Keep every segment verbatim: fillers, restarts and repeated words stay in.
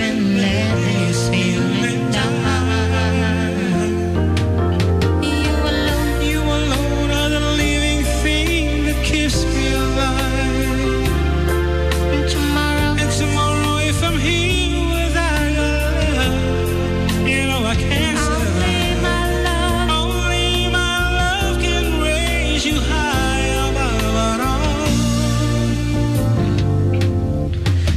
Let this feeling die. You alone, you alone are the living thing that keeps me alive. And tomorrow, and tomorrow, if I'm here without your love, you know I can't survive. Only my love, only my love can raise you high above it all.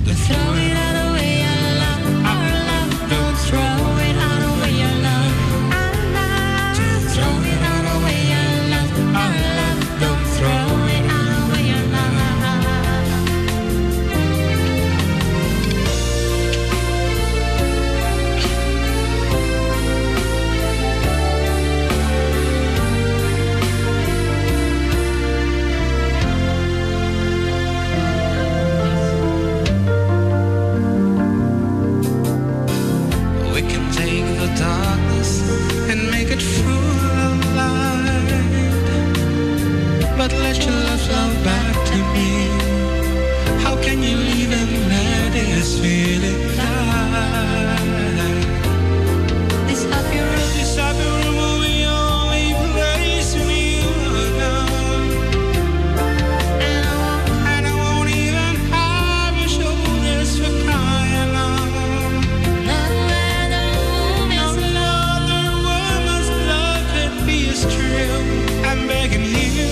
Don't throw it all away, our love, our love. Don't throw it all away, our love, our love. Don't throw it all away, our love, our love. Don't throw it all away, our love. We can take the darkness and make it full of light. But let your love flow back to me. How can you leave and let this feeling die? This happy room, this happy room will be your only place when you are gone. And I won't, and I won't even have your shoulders for crying on. No other woman's love, no other woman's love could be as true. I'm begging you.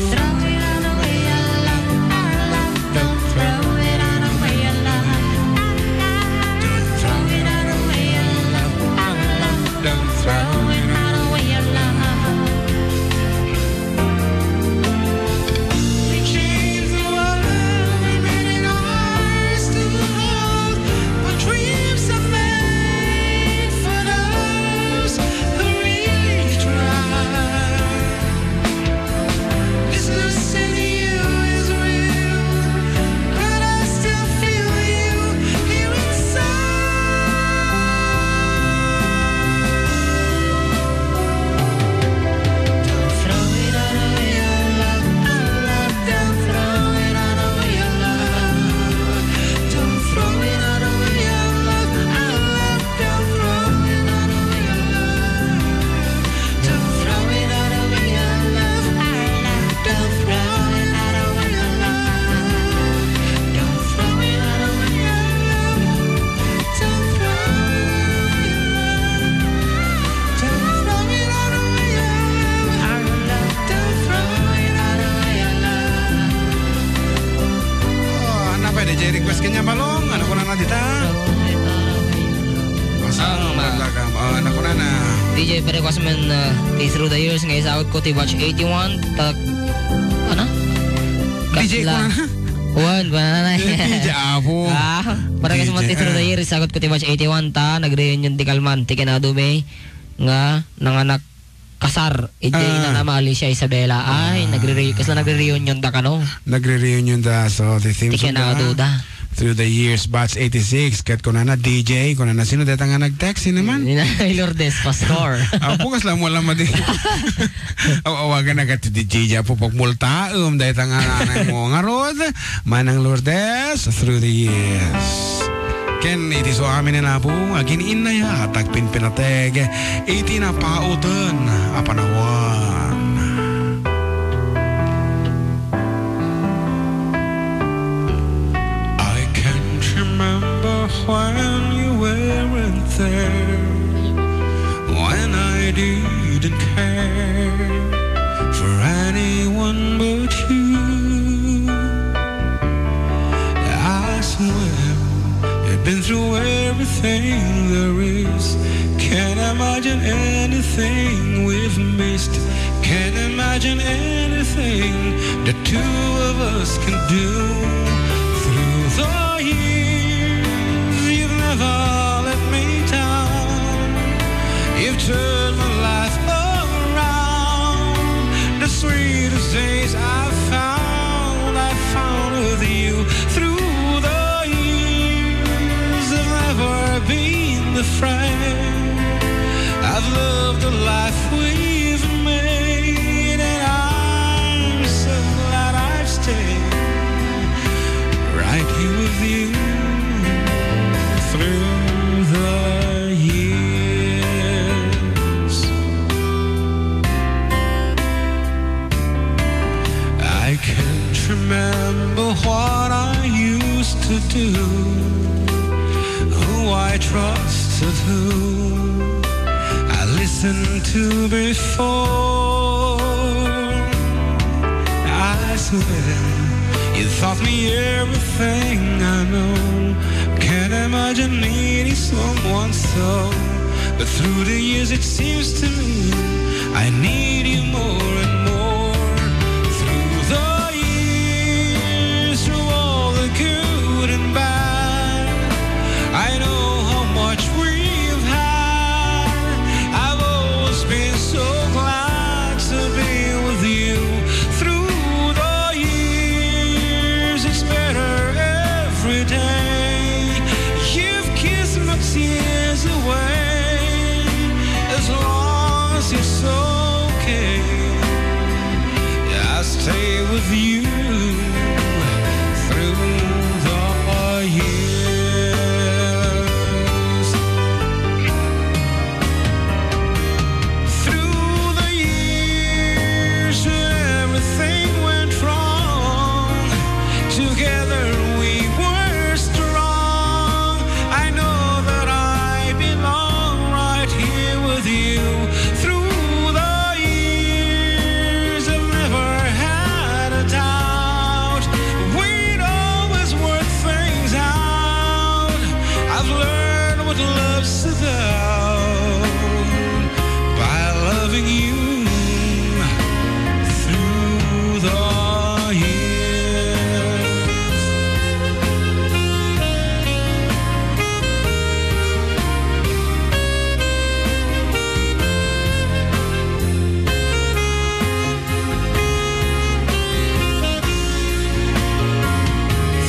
Throw it all away, our love, our love. Don't throw it all away, our love, our love. Don't throw it all away, our love, our love. Don't throw it all away, our love. We changed the world, we made it ours to hold. Our dreams are made for those who really try. This losing you is real, but I still feel you here inside. Don't throw it all away, our love, our love. Don't throw it all away, our love. Don't throw it all away, our love, our love. Don't throw it all away, our love. Don't throw it all away, our love, our love. Don't throw it all away, our love. Don't throw it all away, our love. Don't throw it all away, our love. Don't throw it all away, our love. Don't throw it all away, our love. Oh, ano pa, D J request kanya balong? Ano ko na na dita? Basta Ah, ang ma- magagam. Oh, ano ko na na? D J, pa-request man, uh, ti Through the Years nga isagot ko ti batch eighty-one, ta-, ano? D J ko Kasla. na na? Wan, wan na na. D J, apo. Ah, pa-request man ti D J, Through the ah. Years, isagot ko ti batch eighty-one, ta nag-reunion ti kalman, ti kinadu mi nga nanganak kasar, iti Ah. inana Alicia Isabela. Ay, Ah. nagre-re-, kasla nagre-reunion da kano? Nagre-reunion da, so the theme Ti song da. kinadu da. Through the Years, batch eighty-six. Ket kunana, D J, kunana, sino dayta nga nag-text? Sino man? Ni Lourdes Pastor. Apo, kasla mo lang madi. Aw-, awagan na ka ti D J, apo, pagmultaem, dayta nga nanay mo. Ngarud, Manang Lourdes, Through the Years. Ken iti suamin a Apo, agin-innaya, agpinpinateg, iti napauten a panawan. I can't remember when you weren't there, when I didn't care for anyone but you. I swear I've been through everything there is. Can't imagine anything we've missed. Can't imagine anything the two of us can do. Through the years, you've never let me down. You've turned my life around. The sweetest days I've found, I found with you. Through the years, I've never been the friend. I've loved the life we've made, and I'm so glad I've stayed. Who I trusted, who I listened to before. I swear you taught me everything I know. Can't imagine needing someone so. But through the years, it seems to me I need you more and more. Through the years, through all the good and bad, I know how much we've had. I've always been so glad to be with you. Through the years, it's better every day. You've kissed my tears away. As long as it's okay, I'll stay with you through the years. Through the years, everything went wrong. Together we were strong. I know that I belong right here with you. Through the years, I've never had a doubt. We'd always work things out. I've learned what love's about by loving you through the years.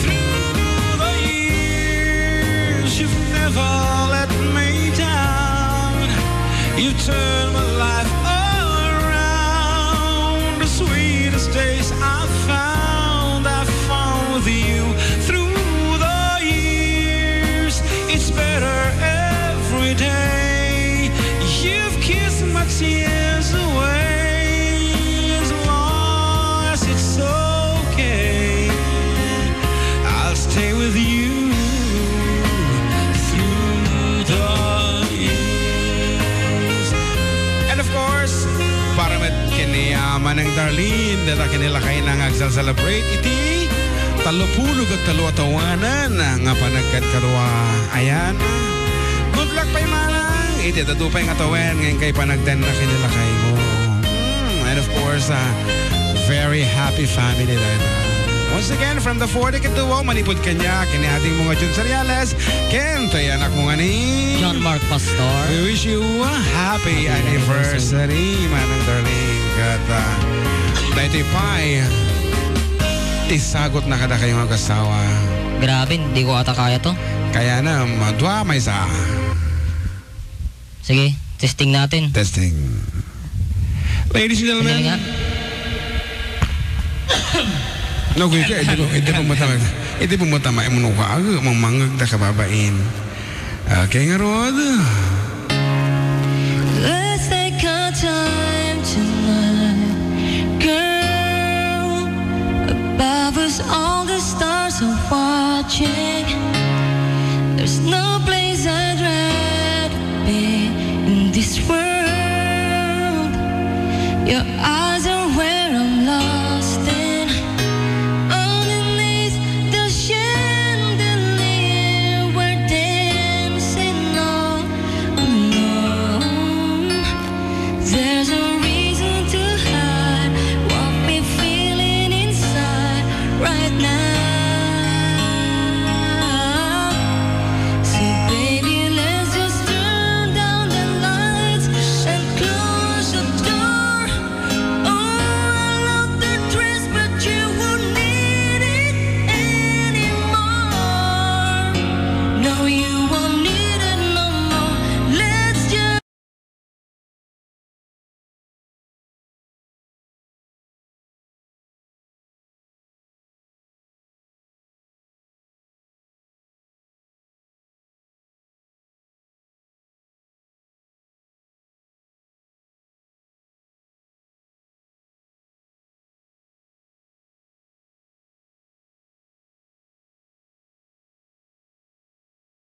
Through the years, you've never let me down. You turned my life all around. The sweetest days I found, I found with you. Through the years, it's better every day. You've kissed my tears away. As long as it's okay, I'll stay with you through the years. And of course, para met ken ni, ah, Manang Darlene, dayta ken ni lakayna nga agcel-celebrate iti tallopulo ket tallo a tawenan nga panagkadkadua. Ayan. Good luck pay, Manang, iti dadduma pay nga tawen nga inkay panagtenna ken ni lakaymo. Mm, and of course, ah, very happy family dayta. Once again, from the Forty Kid Duo, manipud kaniak, ken ni adingmo nga Jun Seriales, ken toy anakmo nga ni John Mark Pastor. We wish you a happy anniversary, Manang Darlene. Ket, ah, daytoy pay ti sagutna kadakayo nga agassawa. Grabe, di ko ata kaya to. Kaya na, madua, maysa. Sige, testing natin. Testing. Ladies and gentlemen. Sandali nga. No, kuya, hindi po, hindi po matama. Hindi po matama. Ay, mano ka, aga, mamangag na kababain. Okay, ngarud. Let's take our time tonight, girl. Above us, all the stars are watching.